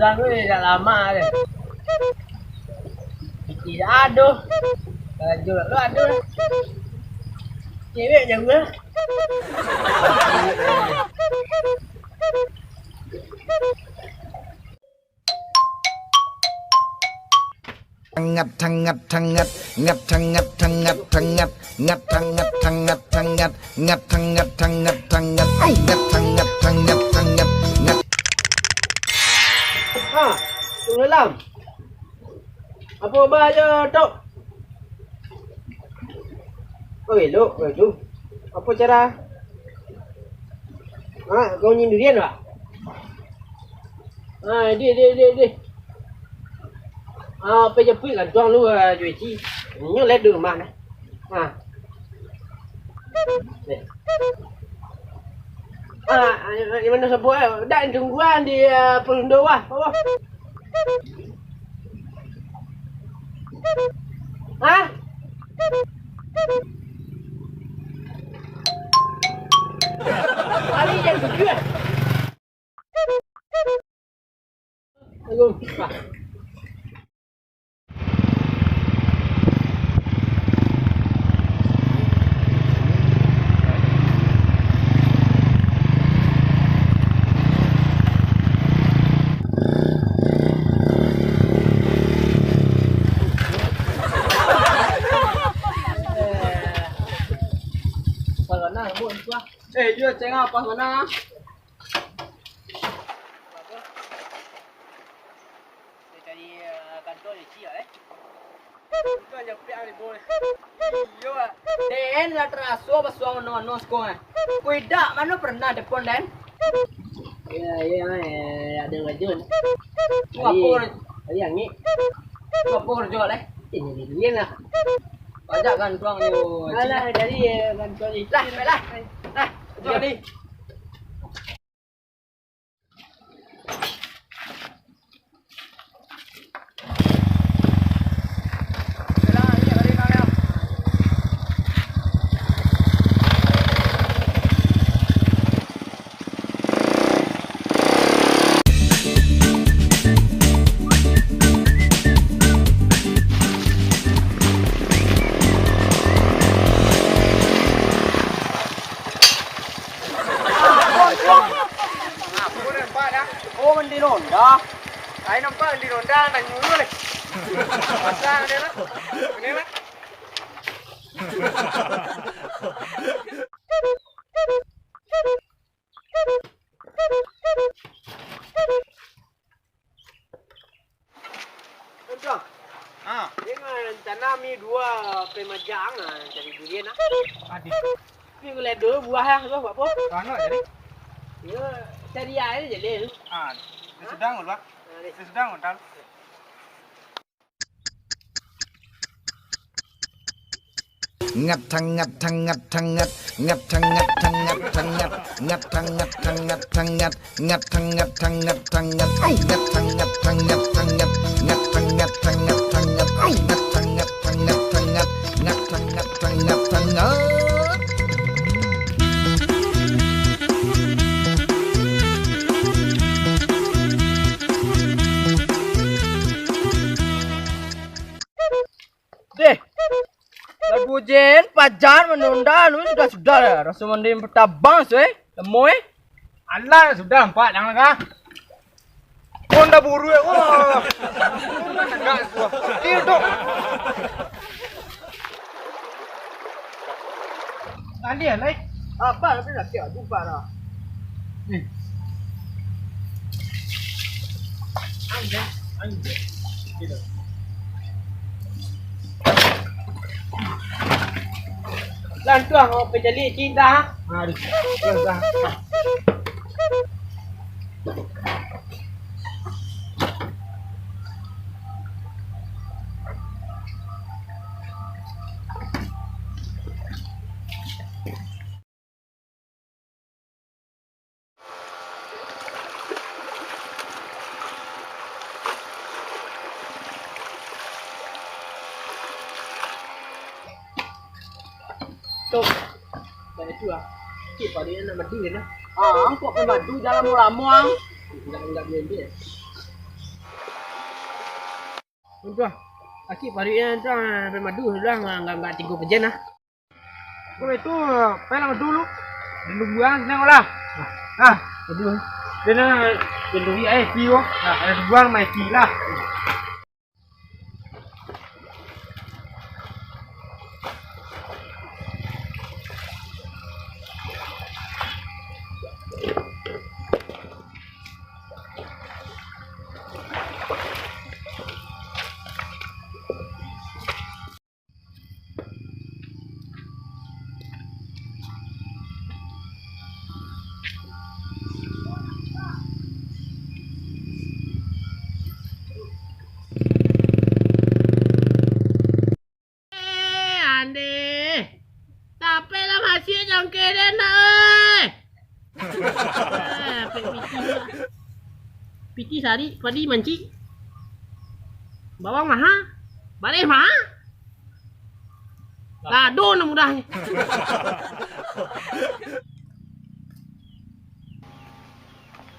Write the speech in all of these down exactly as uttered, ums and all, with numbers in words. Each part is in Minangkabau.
Aku ni dah lama deh. Piti dah ado. Baju dah ado. Cewek jauah lah. Tangat, tangat, tangat, ngat, tangat, tangat, tangat, ngat, tangat, tangat, tangat, ngat, tangat, tangat, tangat, ai, ngat, tangat, tangat, tangat, ngat. Ha, Tung Dalam. Apo kaba jo, Tok? Oh, elok, bagus. Apo cara? Ha, kau nyium durian, Pak? Ha, dih, dih, dih, dih. Ha, pai japuik gantuang lu, ha, jo isi. Nyo lah di rumah nah. Ha. Dih. Ha, di mano sabuah, eh? Dak, tungguan di, eh, Pelundo, wah. Bawah. Ha? Kali yang kedua. Aduh. Eh, dia tengah apa sana? Dia cari, eh, kantor dia ciak, eh. Kantor yang pihak ni, boy. Iyo, ah. Den lah taraso basuang mano-mano siko, eh. Kuidak, mano pernah telepon, Den? Ya, ya, eh, ada ngajuan. Tadi, tadi angin. Apo kerjo, leh? Ini dia lah. Pajak gantuang tu. Alah, jadi, eh, gantuang ni. Lah, baiklah. Lah, jadi. Apo nampak dah? Oh, mandi ronda. Ai nampak mandi ronda, tanyo dulu leh. Pasang dia lah. Ini lah. Contoh. Ha. Dia mah rencana mi dua pemajang, ah, cari durian, ah. Adik. Tapi ngeliat dulu buah, ah, tu, buat apa? Anak jadi. Ya, cari aja je, Lil. Ah, dia sedang, Bang. Ah, dia sedang, Bang. Ngat, tangat, tangat, tangat, ngat, tangat, tangat, tangat, ngat, tangat, tangat, tangat, ngat, tangat, tangat, tangat, ai, ngat, tangat, tangat, tangat, ngat, tangat, tangat, tangat, ai, ngat, tangat, tangat, tangat, ngat, tangat, tangat, tangat. Deh, lagu Jen, pajan, manunda, lu sudah-sudah lah. Raso mandi tabang, suai. Lemo, eh. Alah, sudah, nampak, jangan lah. Pun dah buru, eh. Wah. Enggak, sudah. Dia tu. Tadi ya, Lai? Apa, tapi dah siap, jumpa dah. Ni. Anjay, anjay. Gitu. Lantuang awak pajali cinta, ha? Ha, di, lantuang. Tok, banyak tu lah. Cik, padi nak madu kan lah. Ah, ang kok ka madu jan lamo-lamo, ang. Enggak, enggak boleh ambil. Udah, akik paruiknyo tu, ah, sampai madu sudah, nggak, nggak, nggak tigo pajan lah. Kau itu, pai lah madu lu. Dulu buang, senang lah. Ah, madu. Dia nak, dia dulu, eh, tiyo. Nah, ada buang, mai ti lah. Eh, andeh. Tapek lah masiak cangkeh den nak, eh. Eh, pek piti pula. Piti sari, padi mancik. Bawang maha, bareh maha. Lado nan murah ni.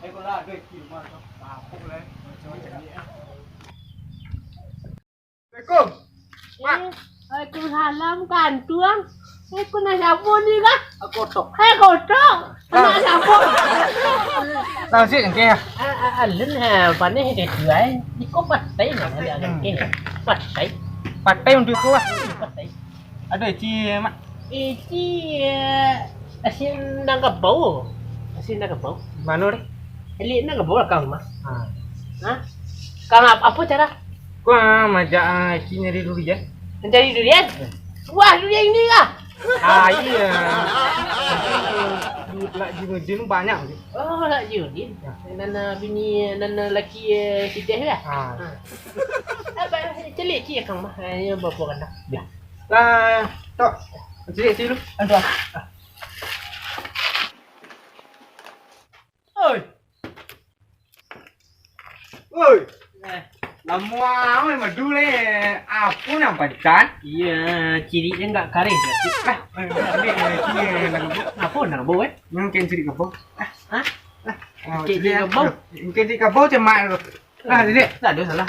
Eh, kok lah, aduh, kimak, kapok lah, eh. Macam-macam ni, eh. Assalamualaikum. Mak. Eh, waalaikumsalam, kantuang. Eh, ko nan siapo ni kah? Kotok. Eh, kotok. Anak siapo? Tahu sih, engke ya? Ah, ah, alun, ha, paneh ke tuai. Iko patai nak ada engke. Patai. Patai untuk iko, ah. Patai. Ada isi, Mak. Isi, eh, asin nan kabau. Asin nan kabau. Mano deh? Elik nan kabau lah, Kang, Mas. Ha. Hah? Kang, ap-, apo cara? Ko, ah, majak, ah, aki nyari durian. Mencari durian? Wah, durian ini kah? Ah, iya. Di Lak Jimuddin banyak. Oh, Lak Jimuddin. Ya. Nan, ah, bini, nan, ah, laki, eh, si Deh lah. Ah. Ha. Apa, cari cik Kang mah. Eh, ya, bapak kandang. Ya. Lah, tok. Cari cik dulu. Aduh. Oi. Oi. Eh. Lamo amat madu le. Apo nan pancan? Iya, ciri dia enggak kareh. Ah, eh, ambil, eh, ciri yang nak kebun. Apo nak kebun, eh? Mungkin ciri kebun. Ah, hah? Ah, ciri kebun? Mungkin ciri kebun cuma. Ah, Dek. Tak ada salah.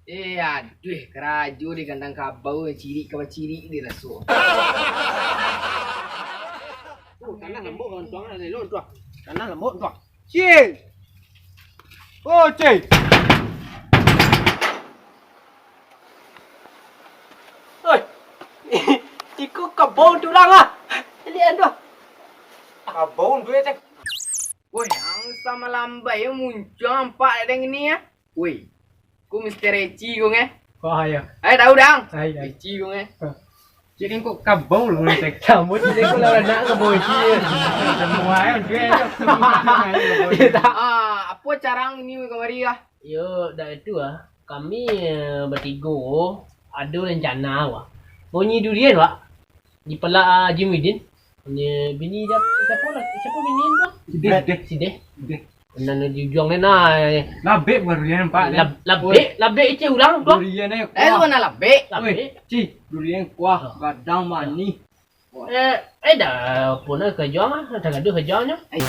Eh, aduh, karajo di kandang kabau, cirik ka bacirik di raso. Oh, tanah lambok, kawan tuang, nak lelok, tuang. Tanah lambok, tuang. Cik! Oh, Cik! Oi! Iko kabau tu urang, ah! Liek tu. Kabau tu, ya, Cik? Woi, ang sama lambai, ya, muncuang ampak dek ini, ya. Woi, ku Mister Eci ku nge. Wah, iya. Eh, tahu dang? Ah, iya. Eci ku nge. Hah. Cik, kok kabau lu, Cik? Kamu cik, kok lah nak kabau cik. Semua, eh, dia tu. Ah, apo carang ini kamari lah? Yo, dak itu ah. Kami, eh, batigo ado rencana, wah. Bunyi durian, wah. Di palak, ah, Haji Muhyiddin. Bunyi bini siapo, siapo lah? Siapo bini tu? Si Deh, si Deh. Si Deh. Si Deh. Nan di ujuang ni nah. Labek bukan durian, Pak. Lab-, labek, labek iceh urang tu. Durian eh. Eh, kuah. Mana labek? Labek. Weh, Ci, durian kuah, gadang manih. Eh, eh, dah, apo nak kerja ah? Dah gaduh kerja nyo. Eh.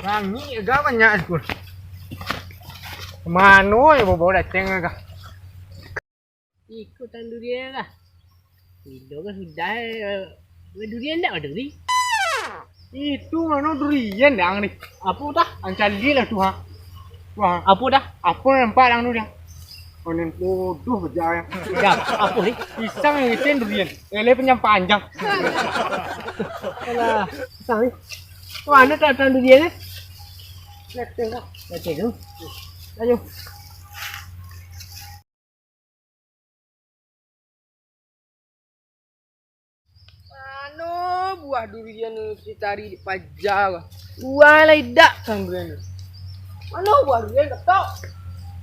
Langik agak banyak sikul. Mano yo bobo datang agak. Iko tanduria lah. Bilo kan sudah, eh, durian dak ada ni? Itu mano durian dang ni? Apo dah? Ancali lah tu ha. Wah. Apo dah? Apo nampak dang tu dah? Onen bodoh bejalan. Dah, apo ni? Pisang yang kecil durian. Ele panjang-panjang. Alah, pisang ni. Mano batang durian ni? Latih lah. Latih tu. Ayo. Mano buah durian nan kito cari di paja ko? Buah lah indak kan durian tu. Mano buah durian katok?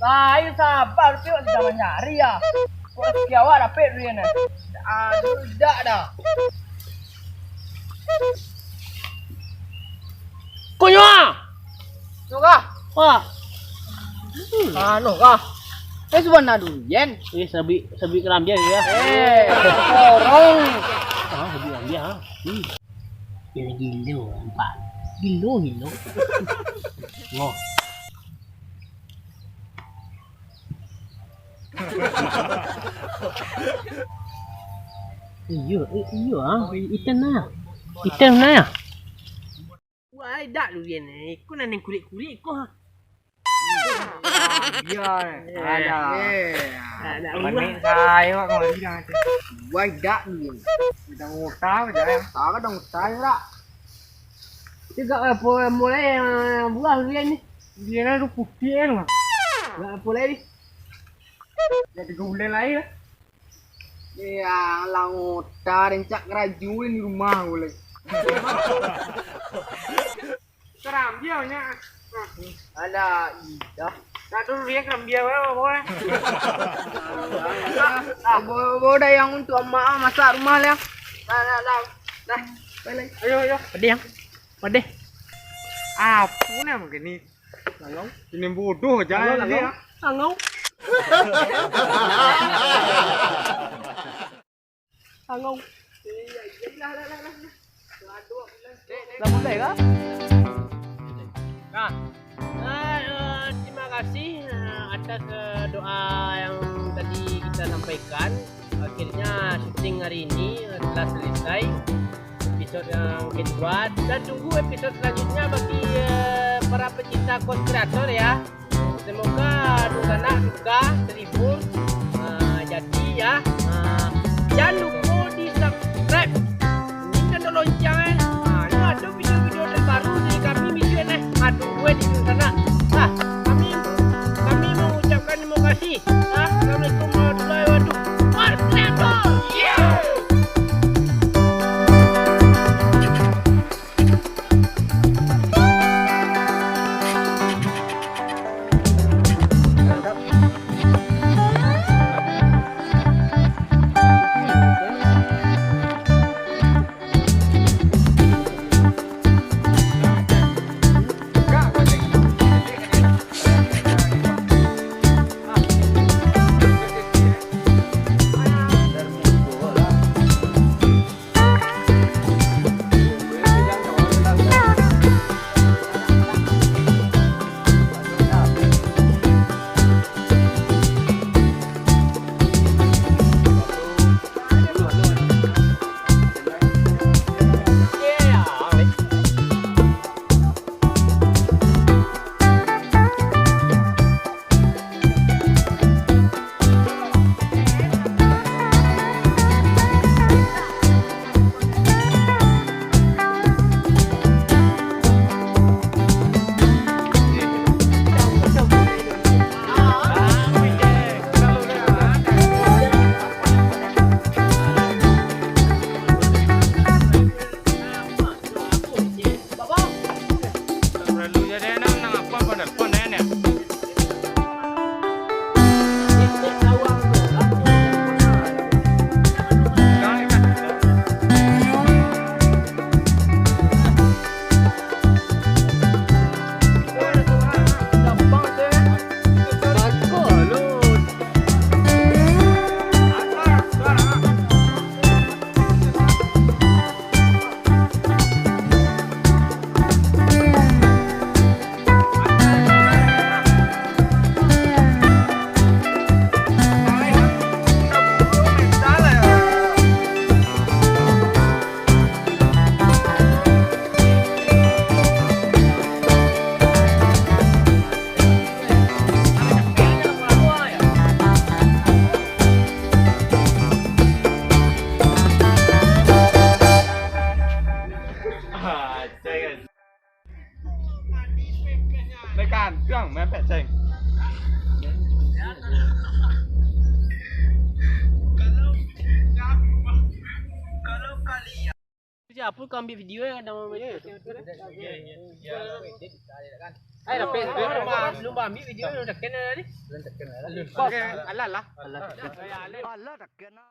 Lah, ayo sabar, tapi awak sudah mancari ah. Kok rasaki awak dapek durian ni? Aduh, indak dah. Konyo ah! Tu kah? Wah. Hmm. Anu kah? Eh, sabana durian. Eh, sabuik, sabuik karambia ya. Eh, korong. Ah, sabuik karambia ah. Hmm. Ini gilo nampak. Gilo, gilo. Ngoh. Iyo, eh, iyo ah. Item nah. Item nah. Wah, dak durian eh. Iko nan kulik-kulik ko. Dia. Ada. Ada. Manik sayo kau bilang tu. Wah, dak durian. Dah ngota aja. Tahu dah ngota dak? Tiga apa mulai buah durian ni? Dia lah tu putih kan. Dak apa lagi? Jadi gulai lain lah. Iya, lah ngota rencak karajo di rumah boleh. Karambia banyak. Alah, iya. Tak dulu dia karambia bae, boy. Nah, bo, bo dah yang untuk amak masak rumah lah. Dah, dah, dah. Dah, balik. Ayo, ayo. Pedih, yang. Pedih. Apa ni begini? Langau. Ini bodoh aja dia. Langau. Langau. Langau. Langau. Lah mulai kah? Nah, eh, eh, terima kasih eh, atas eh, doa yang tadi kita sampaikan. Akhirnya syuting hari ini eh, telah selesai. Episode yang kedua dan tunggu episode selanjutnya bagi eh, para pecinta konspirator ya. Semoga dunsanak suka, terhibur. Ah, jadi ya, ah, jangan lupa di subscribe. Bunyikan tu lonceng eh. Ah, ni ada video-video terbaru dari kami minggu ni. Ah, tunggu eh di sana. Ah, kami kami mengucapkan terima kasih. Ah, Assalamualaikum warahmatullahi wabarakatuh. Konspirator. Yeah. Antuang mepet, ceng. Siapa kau ambil video yang ada mama? Ayo, dapet. Belum ambil video yang udah kenal tadi. Oke, alah lah. Alah, tak kenal.